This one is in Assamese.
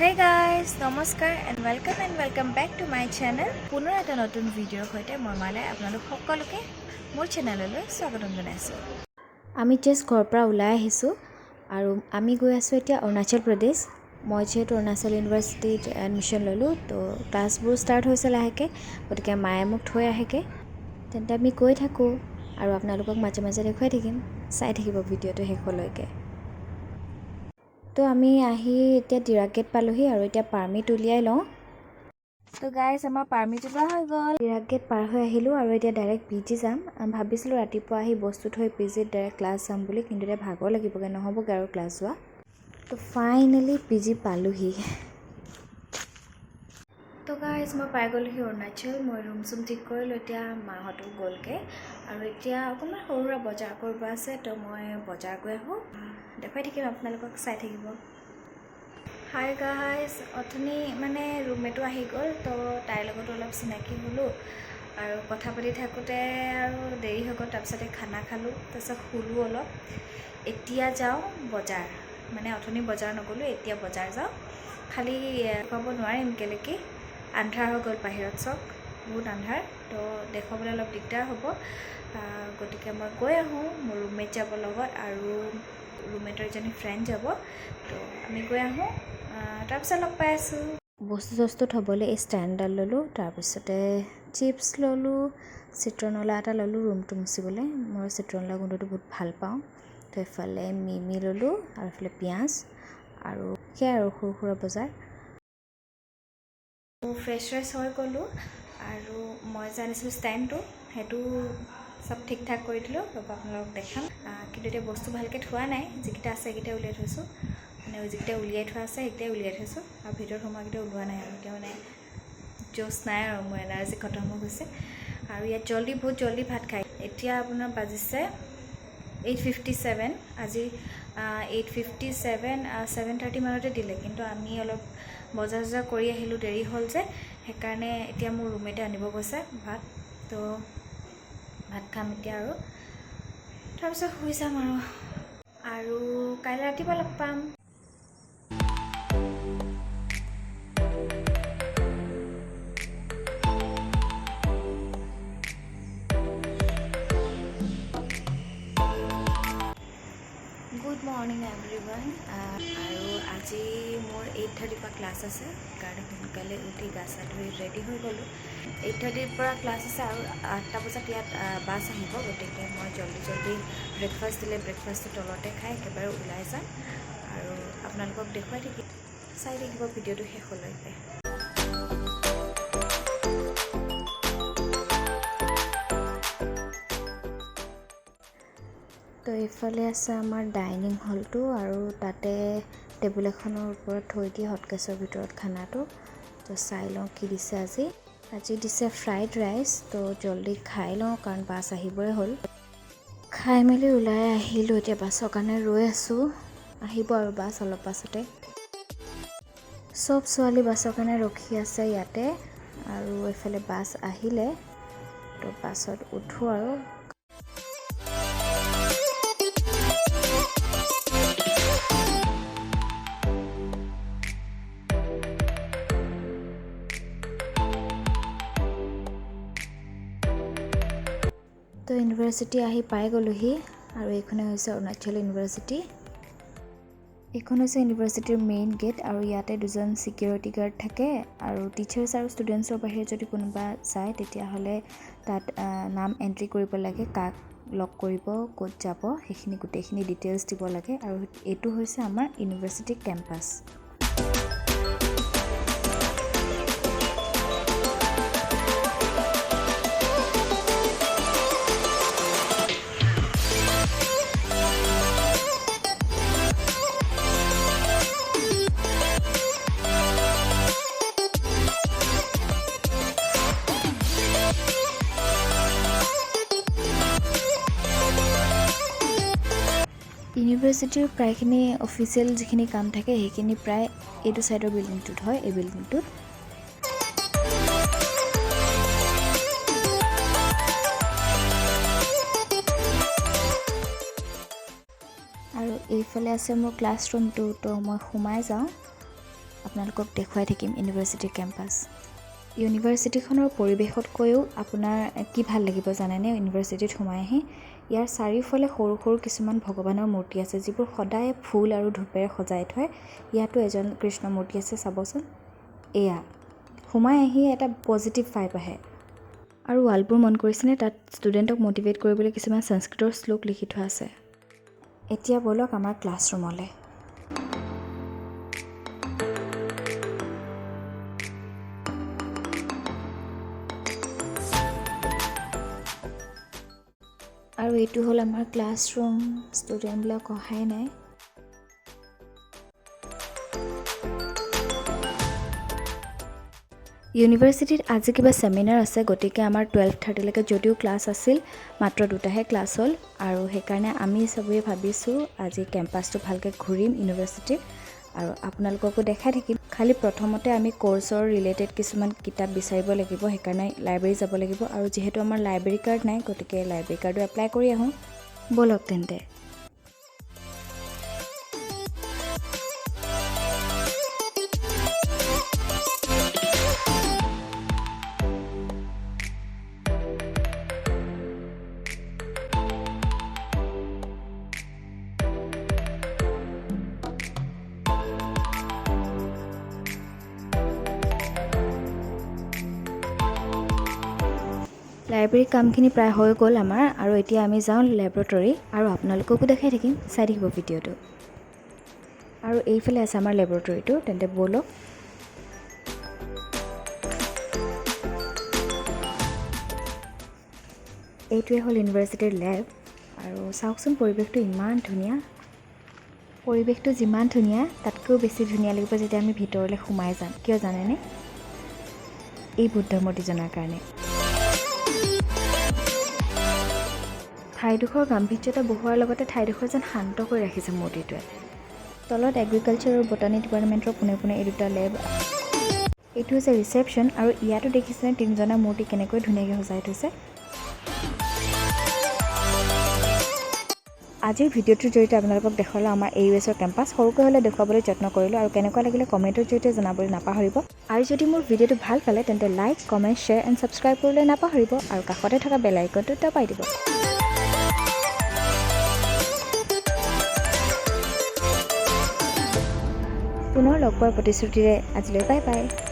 Hey guys, নমস্কাৰ and welcome back to my channel. পুনৰ এটা নতুন ভিডিঅ'ৰ সৈতে মই মালাই আপোনালোক সকলোকে মোৰ চেনেললৈ স্বাগতম জনাইছোঁ। আমি জাষ্ট ঘৰৰ পৰা ওলাই আহিছোঁ আৰু আমি গৈ আছোঁ এতিয়া অৰুণাচল প্ৰদেশ। মই যিহেতু অৰুণাচল ইউনিভাৰ্চিটিত এডমিশ্যন ল'লোঁ, তো ক্লাছবোৰ ষ্টাৰ্ট হৈছে লাহেকৈ, গতিকে মায়ে মোক থৈ আহেগৈ। তেন্তে আমি গৈ থাকোঁ আৰু আপোনালোকক মাজে মাজে দেখুৱাই থাকিম। চাই থাকিব ভিডিঅ'টো শেষলৈকে। তো আমি আহি এতিয়া ডিৰাক গেট পালোহি আৰু এতিয়া পাৰ্মিট উলিয়াই লওঁ। তো গাইজ, আমাৰ পাৰ্মিট ওলোৱা হৈ গ'ল। ডিৰাক গেট পাৰ হৈ আহিলোঁ আৰু এতিয়া ডাইৰেক্ট পি জি যাম। ভাবিছিলোঁ ৰাতিপুৱা আহি বস্তু থৈ পি জিত ডাইৰেক্ট ক্লাছ যাম বুলি, কিন্তু এতিয়া ভাগৰ লাগিবগৈ, নহ'বগৈ আৰু ক্লাছ যোৱা। তো ফাইনেলি পি জি পালোহি। তো গাইজ, মই পাই গ'লোহি অৰুণাচল। মই ৰুম চুম ঠিক কৰিলোঁ, এতিয়া মাহঁতো গ'লগৈ আৰু এতিয়া অকণমান সৰু সুৰা বজাৰ কৰিব আছে। তো মই বজাৰ গৈ আহোঁ, দেখুৱাই থাকিম আপোনালোকক, চাই থাকিব। হাই গাইজ, অথনি মানে ৰুমমেটো আহি গ'ল, তো তাইৰ লগতো অলপ চিনাকি হ'লোঁ আৰু কথা পাতি থাকোঁতে আৰু দেৰি হৈ গ'ল। তাৰপিছতে খানা খালোঁ, তাৰপিছত শুলোঁ অলপ। এতিয়া যাওঁ বজাৰ। মানে অথনি বজাৰ নগ'লোঁ, এতিয়া বজাৰ যাওঁ। খালি দেখুৱাব নোৱাৰিম, কেলেকি আন্ধাৰ হৈ গ'ল বাহিৰত, চাওক বহুত আন্ধাৰ, তো দেখুৱাবলৈ অলপ দিগদাৰ হ'ব। গতিকে মই গৈ আহোঁ। মোৰ ৰুমমেট যাব লগত আৰু ৰুমমেটৰ এজনী ফ্ৰেণ্ড যাব। তো আমি গৈ আহোঁ, তাৰপিছত লগ পাই আছোঁ। বস্তু চস্তু থ'বলৈ এই ষ্টেণ্ডডাল ল'লোঁ, তাৰপিছতে চিপছ ল'লোঁ, চিত্ৰনলা এটা ল'লোঁ ৰুমটো মুচিবলৈ। মই চিত্ৰনলা গোন্ধটো বহুত ভাল পাওঁ। তো এইফালে মিমি ল'লোঁ আৰু এইফালে পিঁয়াজ আৰু সেয়াই আৰু সৰু সুৰা বজাৰ। ফ্ৰেছ ফ্ৰেছ হৈ গ'লোঁ আৰু মই যে আনিছিলোঁ ষ্টেণ্ডটো, সেইটো চব ঠিক ঠাক কৰি দিলোঁ। ৰ'ব, আপোনালোকক দেখাম। কিন্তু এতিয়া বস্তু ভালকৈ থোৱা নাই। যিকেইটা আছে সেইকেইটা উলিয়াই থৈছোঁ, মানে যিকেইটা উলিয়াই থোৱা আছে সেইকেইটাই উলিয়াই থৈছোঁ আৰু ভিতৰত সোমোৱাকেইটা ওলোৱা নাই। আৰু এতিয়া মানে জ'চ নাই আৰু মোৰ এনাৰ্জি খতম হৈ গৈছে। আৰু ইয়াত জল্দি, বহুত জল্দি ভাত খায়। এতিয়া আপোনাৰ বাজিছে 8:57। আজি 8:57, 7:30 মানতে দিলে, কিন্তু আমি অলপ বজাৰ চজাৰ কৰি আহিলোঁ, দেৰি হ'ল যে, সেইকাৰণে এতিয়া মোৰ ৰুমমেটে আনিব গৈছে ভাত। তো ভাত খাম এতিয়া আৰু তাৰপিছত শুই যাম আৰু আৰু কাইলৈ ৰাতিপুৱা লগ পাম। Good morning everyone. আৰু আজি মোৰ 8:30ৰ পৰা ক্লাছ আছে, সেইকাৰণে সোনকালে উঠি গা চা ধুই ৰেডি হৈ গ'লোঁ। 8:30ৰ পৰা ক্লাছ আছে আৰু 8টা বজাত ইয়াত বাছ আহিব। গতিকে মই জল্দি জল্দি ব্ৰেকফাষ্ট দিলে, ব্ৰেকফাষ্টটো তলতে খাই একেবাৰে ওলাই যাম আৰু আপোনালোকক দেখুৱাই থাকিম। চাই থাকিব ভিডিঅ'টো শেষলৈকে। তো এইফালে আছে আমাৰ ডাইনিং হলটো আৰু তাতে টেবুল এখনৰ ওপৰত থৈ দিয়ে হটকেছৰ ভিতৰত খানাটো। তো চাই লওঁ কি দিছে আজি। আজি দিছে ফ্ৰাইড ৰাইচ। তো জল্দি খাই লওঁ, কাৰণ বাছ আহিবই হ'ল। খাই মেলি ওলাই আহিলোঁ। এতিয়া বাছৰ কাৰণে ৰৈ আছোঁ, আহিব আৰু বাছ অলপ পাছতে। চব ছোৱালী বাছৰ কাৰণে ৰখি আছে ইয়াতে আৰু এইফালে বাছ আহিলে, তো বাছত উঠোঁ আৰু। তো ইউনিভাৰ্চিটি আহি পাই গ'লোহি আৰু এইখনে হৈছে অৰুণাচল ইউনিভাৰ্চিটি। এইখন হৈছে ইউনিভাৰ্চিটিৰ মেইন গেট আৰু ইয়াতে দুজন ছিকিউৰিটি গাৰ্ড থাকে আৰু টিচাৰ্ছ আৰু ষ্টুডেণ্টছৰ বাহিৰে যদি কোনোবা যায়, তেতিয়াহ'লে তাত নাম এণ্ট্ৰি কৰিব লাগে, কাক লগ কৰিব, ক'ত যাব, সেইখিনি গোটেইখিনি ডিটেইলছ দিব লাগে। আৰু এইটো হৈছে আমাৰ ইউনিভাৰ্চিটি কেম্পাছ। ইউনিভাৰ্চিটিৰ প্ৰায়খিনি অফিচিয়েল যিখিনি কাম থাকে, সেইখিনি প্ৰায় এইটো ছাইডৰ বিল্ডিংটোত হয়, এই বিল্ডিংটোত। আৰু এইফালে আছে মোৰ ক্লাছৰুমটো। তো মই সোমাই যাওঁ। আপোনালোকক দেখুৱাই থাকিম ইউনিভাৰ্চিটিৰ কেম্পাছ। ইউনিভাৰ্চিটিখনৰ পৰিৱেশতকৈও আপোনাৰ কি ভাল লাগিব জানেনে? ইউনিভাৰ্চিটিত সোমাই আহি ইয়াৰ চাৰিওফালে সৰু সৰু কিছুমান ভগৱানৰ মূৰ্তি আছে, যিবোৰ সদায় ফুল আৰু ধূপেৰে সজাই থয়। ইয়াতো এজন কৃষ্ণ মূৰ্তি আছে, চাবচোন। এয়া সোমাই আহি এটা পজিটিভ ভাইব আহে। আৰু ৱালবোৰ মন কৰিছেনে? তাত ষ্টুডেণ্টক মটিভেট কৰিবলৈ কিছুমান সংস্কৃতৰ শ্লোক লিখি থোৱা আছে। এতিয়া ব'লক আমাৰ ক্লাছৰুমলৈ। আৰু এইটো হ'ল আমাৰ ক্লাছৰুম। ষ্টুডেণ্টবিলাক অহাই নাই। ইউনিভাৰ্চিটিত আজি কিবা ছেমিনাৰ আছে, গতিকে আমাৰ 12:30লৈকে যদিও ক্লাছ আছিল, মাত্ৰ দুটাহে ক্লাছ হ'ল। আৰু সেইকাৰণে আমি চবেই ভাবিছোঁ আজি কেম্পাছটো ভালকৈ ঘূৰিম ইউনিভাৰ্চিটিৰ আৰু আপোনালোককো দেখাই থাকিম। খালি প্ৰথমতে আমি কৰ্চৰ ৰিলেটেড কিছুমান কিতাপ বিচাৰিব লাগিব, সেইকাৰণে লাইব্ৰেৰী যাব লাগিব। আৰু যিহেতু আমাৰ লাইব্ৰেৰী কাৰ্ড নাই, গতিকে লাইব্ৰেৰী কাৰ্ডো এপ্লাই কৰি আহোঁ। ব'লক তেন্তে। লাইব্ৰেৰীৰ কামখিনি প্ৰায় হৈ গ'ল আমাৰ, আৰু এতিয়া আমি যাওঁ লেবৰেটৰী আৰু আপোনালোককো দেখাই থাকিম, চাই থাকিব ভিডিঅ'টো। আৰু এইফালে আছে আমাৰ লেবৰেটৰীটো, তেন্তে ব'লক। এইটোৱে হ'ল ইউনিভাৰ্চিটিৰ লেব। আৰু চাওকচোন, পৰিৱেশটো ইমান ধুনীয়া। পৰিৱেশটো যিমান ধুনীয়া, তাতকৈও বেছি ধুনীয়া লাগিব যেতিয়া আমি ভিতৰলৈ সোমাই যাম। কিয় জানেনে? এই বুদ্ধ মূৰ্তিজনাৰ কাৰণে। ঠাইডোখৰ গাম্ভীৰ্যতা বঢ়োৱাৰ লগতে ঠাইডোখৰ যেন শান্ত কৰি ৰাখিছে মূৰ্তিটোৱে। তলত এগ্ৰিকালচাৰ আৰু বটানী ডিপাৰ্টমেণ্টৰ পোনে পোনে এই দুটা লেব। এইটো হৈছে ৰিচেপশ্যন। আৰু ইয়াতো দেখিছেনে তিনিজনা মূৰ্তি কেনেকৈ ধুনীয়াকৈ সজাই থৈছে। আজিৰ ভিডিঅ'টোৰ জৰিয়তে আপোনালোকক দেখুৱালোঁ আমাৰ AUSৰ কেম্পাছ। সৰুকৈ হ'লে দেখুৱাবলৈ যত্ন কৰিলোঁ, আৰু কেনেকুৱা লাগিলে কমেণ্টৰ জৰিয়তে জনাবলৈ নাপাহৰিব। আৰু যদি মোৰ ভিডিঅ'টো ভাল পালে, তেন্তে like, comment, share and subscribe কৰিবলৈ নাপাহৰিব আৰু কাষতে থকা বেল আইকনটো দবাই দিব। পুনৰ লগ পোৱাৰ প্ৰতিশ্ৰুতিৰে আজিলৈ বাই বাই।